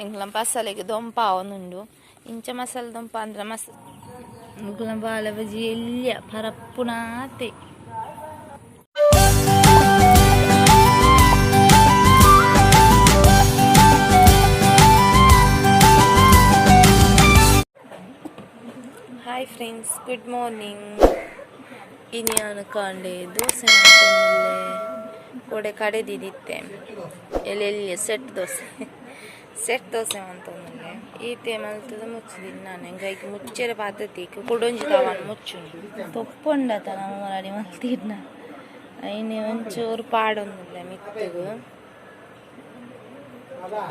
ಎಂಕ್ಲ ಮಸಾಲೆಗೆ ದೊಂಪ ಆವೊಂದುಂಡು ಇಂಚ ಮಸಾಲೆ ದೊಂಪ ಅಂದ್ರೆ ಮಸ್ ಎಂಕ್ಲ ಬಾಳೆ ಬಜಿ ಎಲ್ಯ ಪರಪ್ಪುನಾತೆ. Hi friends, good morning. ಇನಿಯಾನ ಕಾಂಡೆ ದೋಸೆ ಮಂತೊಂದುಲ್ಲೆ. ಕೋಡೆ ಕಡೆದಿದಿತ್ತೆ ಎಲ್ಲೆಲ್ಲಿ ಸೆಟ್ ದೋಸೆ, ಸೆಟ್ ದೋಸೆ ಮಂತೊಂದುಲ್ಲೆ. ಈತೆ ಮಲ್ತದ ಮುಚ್ಚುದಿನಿ ನಾನು. ಎಂಕ್ ಮುಚ್ಚೆರೆ ಪಾತತಿ ಕುಡೊಂಜಿ ತವನ್ ಮುಚ್ಚುನಿ ತೊಪ್ಪುಂಡತ ನಮ್ಮ ಮರಾಡಿ ಮಲ್ತಿಡ್ನ. ಐನೆ ಒಂಚೂರು ಪಾಡೊಂದುಲ್ಲೆ ಮಿತ್ತುಗು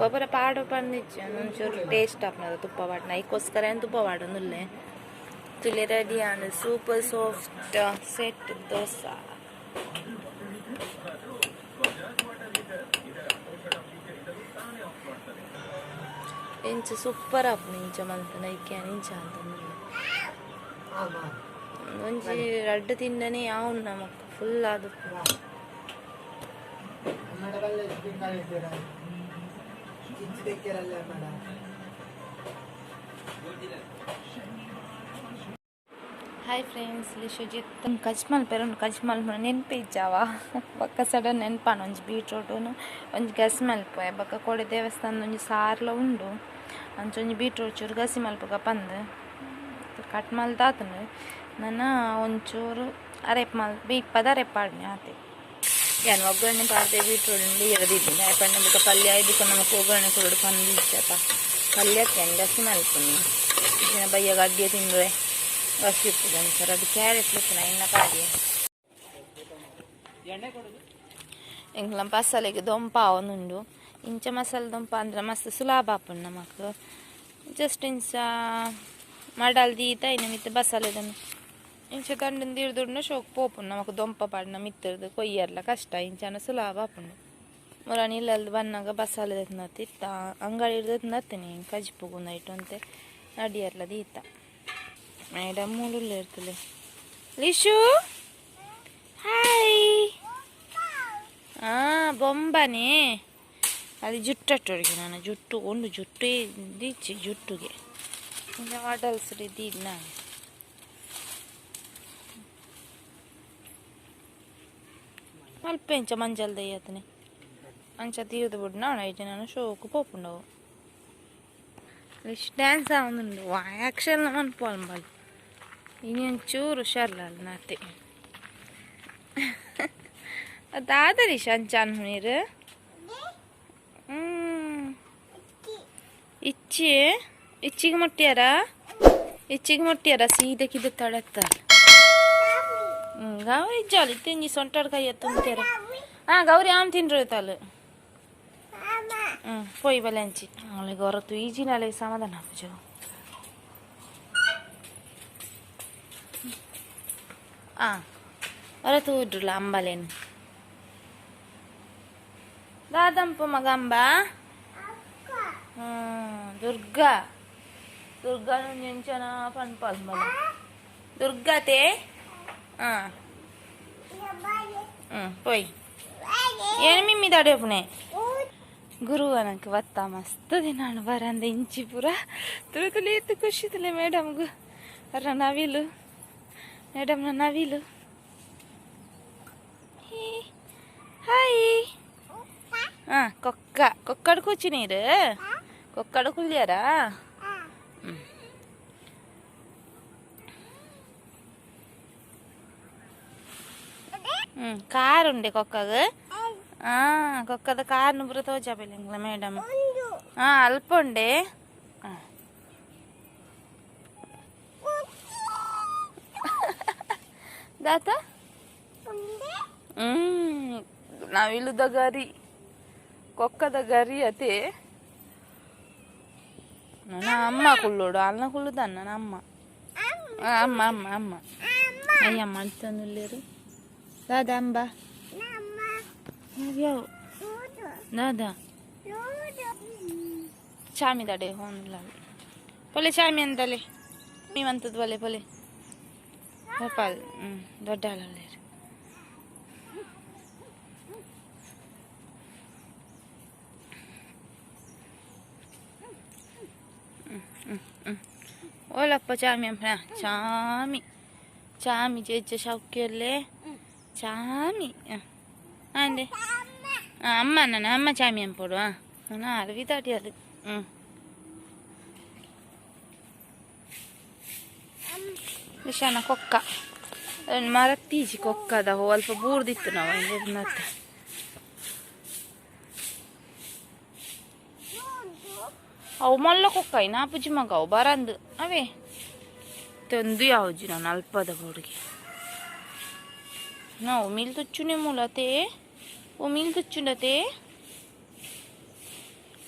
ಗೊಬ್ಬರ ಪಾಡು ಪಂದಿಜ್ಜಿ, ಒಂಚೂರು ಟೇಸ್ಟ್ ಆಪುನದ ತುಪ್ಪ ಪಾಡ್ನ. ಐಕೋಸ್ಕರ ಏನು ತುಪ್ಪ ಪಾಡೊಂದುಲ್ಲೆ. ತುಲೆ ರೆಡಿ ಆಂಡ್ ಸೂಪರ್ ಸಾಫ್ಟ್ set dosa. ಇಂಚ ಸೂಪರ್ ಆಪುಂಡು ಇಂಚ ಮಲ್ತುಂಡ. ಐಕೆ ಇಂಚ ಅಂತಂದುಲ್ಲೆ. ಒಂಜಿ ರಡ್ಡ್ ತಿಂಡನೆ ಯಾವುಂಡು ನಮಕ್ ಫುಲ್ ಆದುಪ್ಪು. ಹಾಯ್ ಫ್ರೆಂಡ್ಸ್, ಲಿಶುಜಿತ್ ಕಜ್ ಮಲ್ಪೆರೆ ಉಂಡು. ಕಜ್ ಮಲ್ಪುನ ನೆನ್ಪೆ ಇಜ್ಜಾವ. ಬೊಕ್ಕ ಸಡನ್ ನೆನ್ಪಾನ. ಒಂಜಿ ಬೀಟ್ರೋಟುನು ಒಂಜಿ ಗಸಿ ಮಲ್ಪುವೆ. ಬೊಕ್ಕ ಕೋಡೆ ದೇವಸ್ಥಾನದ ಒಂಜಿ ಸಾರ್ಲ ಉಂಡು. ಅಂಚ ಒಂಜಿ ಬೀಟ್ರೋಟ್ ಚೂರು ಗಸಿ ಮಲ್ಪುಗ ಪಂದ್ ಕಟ್ ಮಲ್ತಾತುಂಡು. ನನ ಒಂಚೂರು ಅರೆಪ್ ಮಲ್ ಬೀಪದ ಅರೆಪ್ ಪಾಡ್ನೆ ಆತೆ. ಯಾನ್ ಒಗ್ಗರಣೆ ಪಾಡ್ದೆ ಬೀಟ್ರೋಟ್ ನೀರು ದೀದಿನಿ. ಪಂಡ ಬೊಕ್ಕ ಪಲ್ಯ ಆಯಿ ಬೊಕ್ಕ ನಮಕ್ ಒಗ್ಗರಣೆ ಕೊರೊಡು ಪಂದ್ ಇಜ್ಜತ. ಪಲ್ಯಕ್ಕೆ ಯಾನ್ ಗಸಿ ಮಲ್ಪುನಿ. ಇಜ್ಜಿಂಡ ಬಯ್ಯಗ್ ಅಡ್ಡೆ ತಿಂದ್ರೆ ಗಸಿ ಇಪ್ಪುಜಿ. ಅಂಚ ರಡ್ಡ್ ಕ್ಯಾರೆಟ್ ಇಪ್ಪುನ ಐನ ಪಾಡ್ಯೆ. ಎಂಕ್ಲ ಮಸಾಲೆಗ್ ದೊಂಪ ಆವೊಂದುಂಡು. ಇಂಚ ಮಸಾಲೆ ದೊಂಪ ಅಂದ್ರೆ ಮಸ್ತ್ ಸುಲಭ ಆಪುಂಡು ನಮಕ್. ಜಸ್ಟ್ ಇಂಚ ಮಡಲ್ ದೀತ ಐನ ಮಿತ್ತ್ ಬಸಾಲೆದನು ಇಂಚ ದಂಡನ್ ದೀಡ್ದುಂಡ ಶೋಕ್ ಪೋಪುಂಡು. ನಮಕ್ ದೊಂಪ ಪಾಡ್ನ ಮಿತ್ತರ್ದ್ ಕೊಯ್ಯರ್ಲ ಕಷ್ಟ. ಇಂಚಾನ ಸುಲಭ ಆಪುಂಡು. ಮುರಾನಿ ಇಲ್ಲಲ್ದ್ ಬನ್ನಗ ಬಸಾಲೆ ದೆತ್ತ್ನತ್ ಇತ್ತ. ಅಂಗಡಿ ದೆತ್ತ್ನತ್ತಿನಿ ಕಜಿಪುಗು ನೈಟ್ ಒಂತೆ ನಡಿಯರ್ಲ ದೀತ. ಮೇಡಮ್ ಮೂಲುಲ್ಲೆರ್ ತೂಲೆ. ಲಿಶು ಹಾಯ್. ಬೊಂಬನೆ ಅದು ಜುಟ್ಟಟ್ಟೊರಿಗೆ ನಾನು ಜುಟ್ಟು ಒಂದು ಜುಟ್ಟು ದಿಚ್ಚಿ ಜುಟ್ಟುಗೆ ಇಂಚ ಮಡಲ್ಸ್ ದೀಡ್ ನಾನು. ಅಲ್ಪ ಇಂಚ ಮಂಜಲ್ ದಯ್ಯತನೆ ಅಂಚ ತೀರ್ದು ಬುಡ್ನ ಐಟ್ ನಾನು ಶೋಕು ಪೋಪುಂಡವು. ಡ್ಯಾನ್ಸ್ ಆವೊಂದುಂಡು. ಆ್ಯಕ್ಷನ್ ಮನ್ಪುವಲ್ ಬಲ್. ಇನಿ ಒಂಚೂರು ಹುಷಾರ್ಲಾಲ್ ನಾತೆ. ದಾದರಿಶ್ ಅಂಚ ಅನ್ಹುನೀರು ಇಚ್ಚಿ ಇಚ್ಚಿಗೆ ಮುಟ್ಟಿಯಾರ, ಇಚ್ಚಿಗೆ ಮುಟ್ಟಿಯಾರ. ಸೀದೆ ಕಿದೆ ತಡತ್ತ ಗೌರಿ ಇಜ್ಜಾಲ್ ಇತ್ತೆಂಜಿ ಸೊಂಟಡ್ ಕೈ ತುಂಬ್ತೀರ. ಹಾಂ ಗೌರಿ ಆಮ್ ತಿನ್ರು ತಾಲು. ಪೋಯ್ ಬಲೆ ಅಂಚಿ. ಅವಳಿಗೆ ಹೊರತು ಈಜಿನಾಲೆ ಸಮಾಧಾನ ಆಪುಜು. ಹೊರ ತೂಡ್ರಲ್ಲ ಅಂಬಲೇನು ದಾದಂಪ ಮಗಂಬ. ದುರ್ಗಾ ದುರ್ಗಾ ಎಂಚನ ಪನ್ಪಾಲ್ ಮಗ ದುರ್ಗಾತೆ. ಹಾಂ ಹ್ಞೂ ಪೋಯ್. ಏನು ಮಿಮ್ಮಿ ದಾಡೆ ಗುರುವನಕ್ಕೆ ಬತ್ತ ಮಸ್ತ್ ದಿನ ಬರಂದ ಇಂಚಿ ಪೂರ ತುಳು ತುಳು ಎತ್ತು ಖುಷಿ ತುಲೆ ಮೇಡಮ್ಗು. ಅರ ನವಿಲು ಮೇಡಮ್ನ ನವಿಲು. ಹಾಯ್. ಹಾಂ ಕೊಕ್ಕ ಕೊಕ್ಕಡ್ ಕೂಚಿ ನೀರು ಕೊಕ್ಕಡ್ ಕುಲ್ಯಾರಾ. ಹ್ಞೂ ಕಾರ್ ಉಂಡೆ ಕೊಕ್ಕಗ. ಕೊಕ್ಕದ ಕಾರ್ನು ಪೂರ ತೋಜಾಪೆಲೆ ಮೇಡಮ್. ಹಾಂ ಅಲ್ಪ ಉಂಡೆ. ಹಾಂ ದಾತ ನವಿಲುದ ಗರಿ ಕೊಕ್ಕದ ಗರಿ ಅತೆ. ನನ್ನ ಅಮ್ಮ ಕುಳ್ಳೋಡು ಅಲ್ಲ ಕುಳ್ಳುದನ್ನ ಅಮ್ಮ ಅಮ್ಮ ಅಮ್ಮ ಅಮ್ಮ ಅಯ್ಯಮ್ಮ ಅಂತಂದುಲ್ಲೇರು. ದಾದಾ ಅಂಬ ಯಾವ ದಾದಾ ಚಾಮಿ ದಾಡೆ ಹೋನ್ಲ ಪೊಲೆ ಚಾಮಿ ಅಂತಲೆ ಮಂತದ ಬಲೆ ಪೊಲೆ ಗೋಪಾಲ್. ಹ್ಞೂ ದೊಡ್ಡ ಅಲ್ಲಲ್ಲೇರು. ಓಲಪ್ಪ ಚಾಮಿ ಅಮ್ಮ ಚಾಮಿ ಚಾಮಿ ಜೆಜ್ಜ ಶೌಕ್ಯಲ್ಲೇ ಚಾಮಿ ಅಂದೆ ಅಮ್ಮ ನನ್ನ ಅಮ್ಮ ಚಾಮಿ ಅಂಪೋಡು ನಾನು ಅರವಿ ತಾಟಿ ಅದು ಹ್ಞೂ ನಿಶಾನ ಕೊಕ್ಕ ಮರತ್ತೀಜಿ ಕೊಕ್ಕದ ಅಲ್ಪ ಬೂರ್ದಿತ್ತು ನಾವು ಮತ್ತೆ ಅವು ಮಲ್ಲ ಕೊಕ್ಕಾಯಿ ನಾ ಪುಜ್ಜಿ ಮಗ ಅವು ಬರಂದು ಅವೇ ತಂದು ಯಾವ್ಜಿ ನಾನು ಅಲ್ಪದ ಹುಡುಗಿ ನಾವು ಮಿಲ್ ತುಚ್ಚುನೆ ಮೂಲತೆ ಓ ಮಿಲ್ ತುಚ್ಚುಂಡತೆ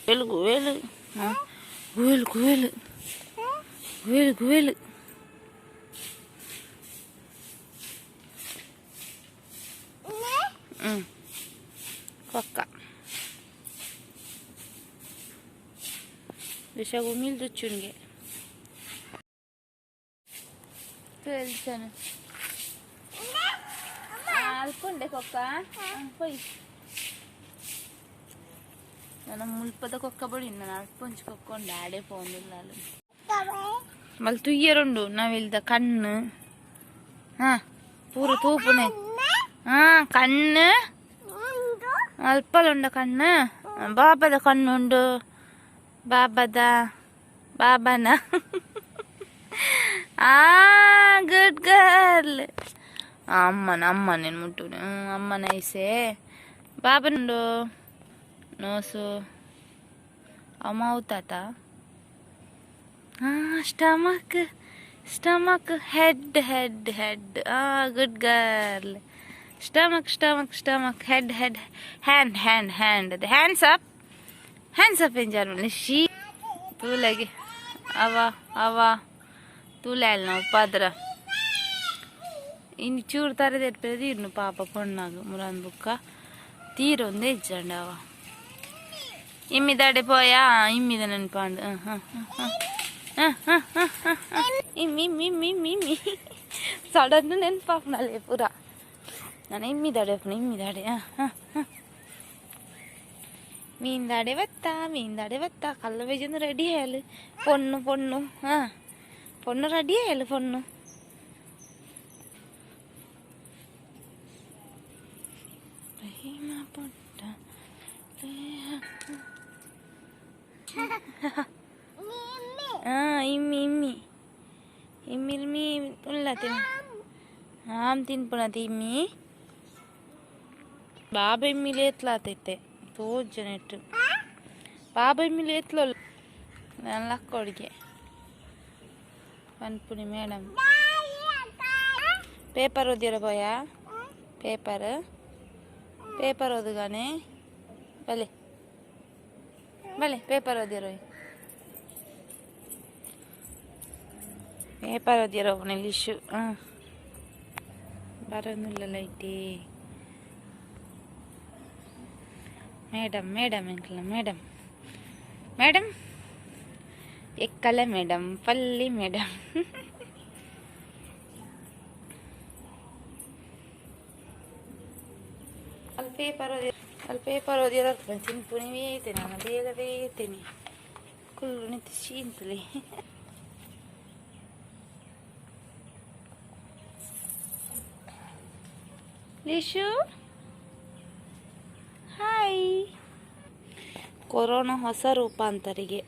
ವೇಲು ಗುವೇಲು ಗುವೇಲು ಗುವೇಲು ಗುವೇಲು ಗುವೇಲು ಹ್ಞೂ ಕೊಕ್ಕ ದಿಶಾಗು ಮಿಲ್ ತುಚ್ಚುನ್ಗೆ తెలుసాను ಅಲ್ಪುಂಡೆ ಕೊಕ್ಕ ಪೊಯ್ ನನ್ನ ಮುಲ್ಪದ ಕೊಕ್ಕ ಬಡಿ ನಾನು ಅಲ್ಪೊಂಚಿ ಕೊಕ್ಕ ಉಂಡು ಆಡೆ ಪೋಂದಿಲ್ಲ ಮಲ್ ತುಯ್ಯರುಂಡು ನಾವಿಲ್ದ ಕಣ್ಣು ಹಾ ಪೂರ ತೂಪುನೆ ಹಾ ಕಣ್ಣು ಅಲ್ಪಲುಂಡ ಕಣ್ಣು ಬಾಬದ ಕಣ್ಣುಂಡು ಬಾಬದ ಬಾಬನ ಆ ಗುಡ್ ಗರ್ಲ್ ಅಮ್ಮನ ಅಮ್ಮ నేను ಮುಟ್ಟುನೆ ಅಮ್ಮ ನೈಸೆ ಬಾಬನುಂಡು ನೋಸು ಅಮ್ಮ ತಾತ stomach stomach head head head good girl stomach stomach stomach head head hand hand hand hands up hands up ಎಂಜಾರ್ ಶೀ ತೂಲಗೆ ಅವ ಅವ ತೂಲೆ ನಾವು ಪಾದ್ರ ಇನ್ನು ಚೂರು ತರದೇರ್ಪೆ ತೀರ್ನು ಪಾಪ ಪೊಣ್ಣಾಗ ಮುರಾನ್ ಬುಕ್ಕ ತೀರೊಂದೇ ಇಜ್ಜಂಡ ಅವ ಇಮ್ಮಿದಾಡೆ ಪೋಯಾ ಇಮ್ಮಿದ ನೆನ್ಪಾಂಡ್ ಇಮ್ಮಿ ಇಮ್ಮಿ ಇಮ್ಮಿ ಇಮ್ಮಿ ಇಮ್ಮಿ ಸಡನ್ ನೆನ್ಪಾಪ್ನಲ್ಲೇ ಪೂರ ನಾನು ಇಮ್ಮಿದಾಡೆ ಇಮ್ಮಿದಾಡೆ ಮೀನ್ದಾಡೆ ಬತ್ತ ಮೀನ್ದಾಡೆ ಬತ್ತ ಕಲ್ಲ ಬೇಜೊಂದು ರೆಡಿ ಆಯಲು ಪೊಣ್ಣು ಪೊಣ್ಣು ಹಾಂ ಪೊಣ್ಣು ರೆಡಿ ಆಯಲು ಪೊಣ್ಣು ಪ್ರೇಮ ಪೊಟ್ಟ ಇಮ್ಮಿ ಇಮ್ಮಿ ಇಮ್ಮಿಲ್ಮಿ ಉಲ್ಲತೆ ಆಮ್ ತಿನ್ಪುಣತಿ ಇಮ್ಮಿ ಬಾಬಾ ಇಮ್ಮಿ ಲೇತ್ಲಾತೈತೆ ತೋಜನೆಟ್ಟು ಬಾಬಾ ಇಮ್ಮಿ ಲೇತ್ಲೋ ನಾನು ಲಕ್ಕೋಡಿಗೆ ಪನ್ಪುನಿ ಮೇಡಮ್ ಪೇಪರ್ ಓದಿರ ಬೋಯ ಪೇಪರ್ ಪೇಪರ್ ಓದುಗಾನೆ ಬಲೆ ಬಲೆ ಪೇಪರ್ ಓದಿರೋ ಪೇಪರ್ ಓದಿರೋ ಲಿಶು ಹಾಂ ಬರೋದಿಲ್ಲ ಲೈಟಿ ಮೇಡಮ್ ಮೇಡಮ್ ಎಂಕಲ್ಲ ಮೇಡಮ್ ಮೇಡಮ್ ಎಕ್ಕಲ ಮೇಡಮ್ ಪಲ್ಲಿ ಮೇಡಮ್ ಅಲ್ಲಿ ಪೇಪರ್ ಓದಿ ಅಲ್ಲಿ ಪೇಪರ್ ಓದಿರೋ ತಿನ್ಪುನಿ ವೇತೇನೆ ನಾನು ಬೇಗ ವೇತೇನೆ ಕುಲ್ಲು ನಿಂತು ಶೀಂತಲಿ ಲಿಶು ಹಾಯ್ ಕೊರೋನಾ ಹೊಸ ರೂಪಾಂತರಿಗೆ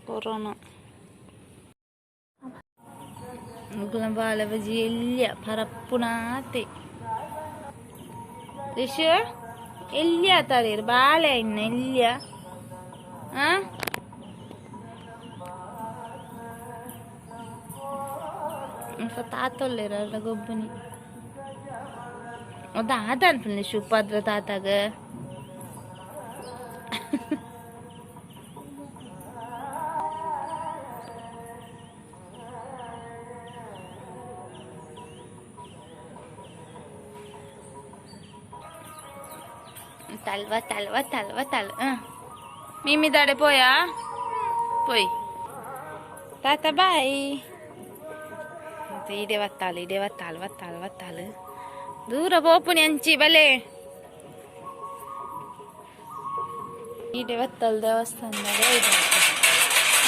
ಕೊರೋನಾ ಬಾಲ ಬಜಿ ಎಲ್ಲಿಯ ಪರಪ್ಪುನಾತೆ ರಿಷು ಎಲ್ಲಿಯ ತಡೀರ್ ಬಾಳೆ ಇನ್ನ ಎಲ್ಲಿಯ ತಾತೊಲ್ಲೇರ ಗೊಬ್ಬನಿ ದಾದ ಅನ್ಪುಂಡು ಉಪದ್ರ ತಾತಾಗ ತಲ್ವ ತಲ್ವ ತಲ್ವ ತಲ್ ಮಿಮಿದಾಡೆ ಪೋಯಾ ಪೋಯ್ ತಾತ ಬಾಯ್ ಇಡೆ ಬತ್ತಾಳು ಇಡೆ ಬತ್ತಾಳು ಬತ್ತಾಳು ಬತ್ತಾಳು ದೂರ ಪೋಪುನಿ ಅಂಚಿ ಬಲೆ ಇಡೆ ಬತ್ತಲ್ ದೇವಸ್ಥಾನದ ಇದೆ.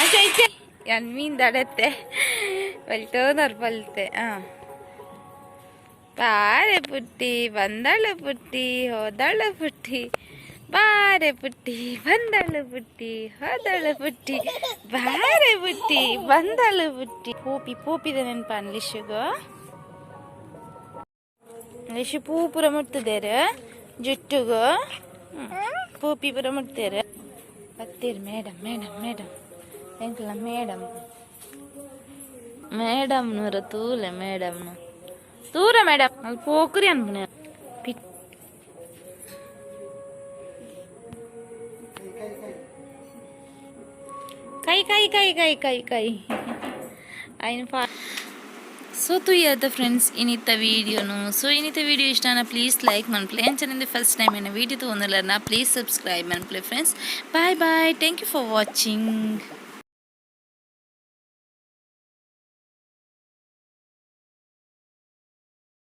ಅಂಚ ಇತ್ತೆ ಯಾನ್ ಮೀನ್ ದಡತ್ತೆ ಬಲ್ತೋನರ್ ಬಲ್ತೆ. ಹಾಂ, ಬಾರೆ ಪುಟ್ಟಿ ಬಂದಳು, ಪುಟ್ಟಿ ಹೋದಳು, ಪುಟ್ಟಿ ಬಾರೆ ಪುಟ್ಟಿ ಬಂದಳು, ಪುಟ್ಟಿ ಹೋದಳು, ಪುಟ್ಟಿ ಬಾರೆ ಪುಟ್ಟಿ ಬಂದಳು ಪುಟ್ಟಿ. ಪೋಪಿ ಪೋಪಿದ ನೆನಪಾನ್ ಲಿಶುಗು. ಲಿಶು ಪೂ ಪೂರ ಮುಟ್ಟುದೇರು ಜುಟ್ಟುಗು. ಪೂಪಿ ಪೂರ ಮುಟ್ತೇರು. ಬತ್ತೀರು ಮೇಡಮ್, ಮೇಡಮ್, ಮೇಡಮ್, ಎಂಕಲ ಮೇಡಮ್, ಮೇಡಮ್ ನೂರ ತೂಲೆ. ಮೇಡಮ್ ತೂರ ಮೇಡಮ್ ಅಲ್ಲಿ ಪೋಕ್ರಿ ಅನ್ಪುನೆ. ಕೈ ಕೈ ಕೈ ಕೈ ಕೈ ಕೈ ಐನ್ ಫಾ. ಸೊ ತೂಯದ ಫ್ರೆಂಡ್ಸ್ ಇನ್ನಿತ್ತ ವೀಡಿಯೋನು. ಸೊ ಇನ್ನಿತ ವೀಡಿಯೋ ಇಷ್ಟನ ಪ್ಲೀಸ್ ಲೈಕ್ ಮನ್ಪ್ಲೆ. ಅಂಚನೆ ಫಸ್ಟ್ ಟೈಮ್ ಏನ ವೀಡಿಯೋ ತೂವೊಂದುಲ್ಲರ್ನ ಪ್ಲೀಸ್ ಸಬ್ಸ್ಕ್ರೈಬ್ ಮನ್ಪ್ಲೆ friends. Bye bye, thank you for watching.